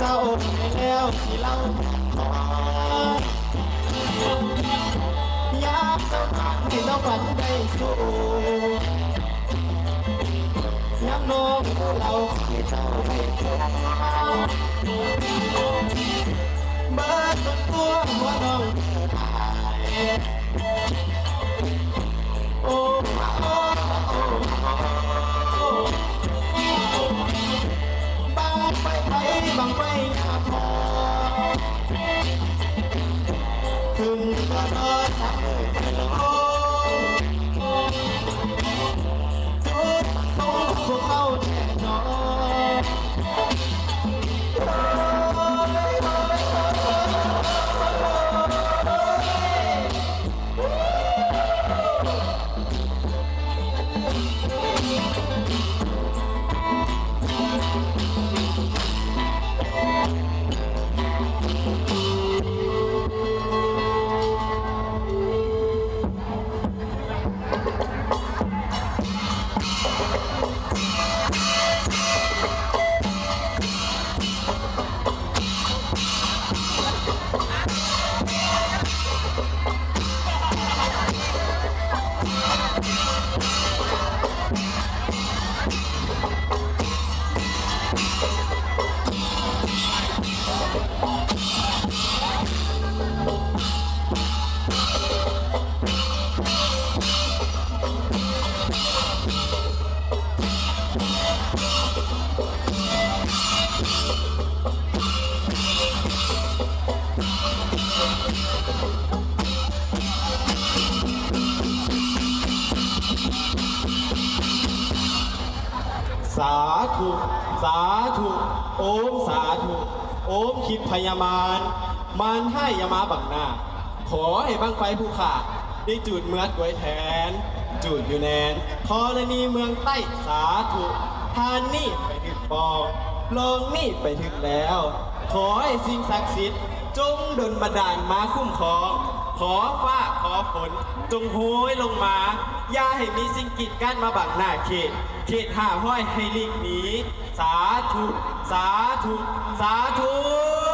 ເຈົ້າອົບໃຫ້ແລ້ວຊິເລົ່າ ຢາກເຈົ້ານອນໃຫ້ເຈົ້າຝັນໄດ້ສຸກ ຍາມນ້ອງເລົ່າໃຫ້ເຈົ້າໄດ້ຟັງ ເບີດຕົວຫົວນ້ອງເກີດອາຍ ໂອ້ ໂອ້ ໂອ້ ໂອ້ ບັ້ງໄຟໃຜ ບັ້ງໄຟຍາມອອກ ຂຶ້ນບໍ່ຮອດສາມມື້ເດີນ້ອງ ຈຸດຂອງພວກເຮົາແທ້ນ້ອງ. ສາທຸ ສາທຸ ໂອມສາທຸ ໂອມທິບພະຍາມານ ມານຮ້າຍຢ່າມາບັງໜ້າ ຂໍໃຫ້ບັ້ງໄຟຜູ້ຂ້າ ໄດ້ຈູດເມືອກວຍແທນ ຈູດຢູ່ແນນ ທໍລະນີເມືອງໃຕ້ ສາທຸ ທ່ານນີ້ໄປຖືກປ່ອງ ລ່ອງນີ້ໄປຖືກແລ້ວ ຂໍໃຫ້ສິ່ງສັກສິດ ຈົ່ງດົນບັນດານມາຄຸ້ມຄອງ ຂໍຟ້າຂໍຝົນ ຈົ່ງໂຮຍລົງມາ ຢ່າໃຫ້ມີສິ່ງກີດກັ້ນມາບັງໜ້າເຂດ ເຂດຫ້າຮ້ອຍໃຫ້ຫຼີກໜີ ສາທຸ ສາທຸ ສາທຸ. ເ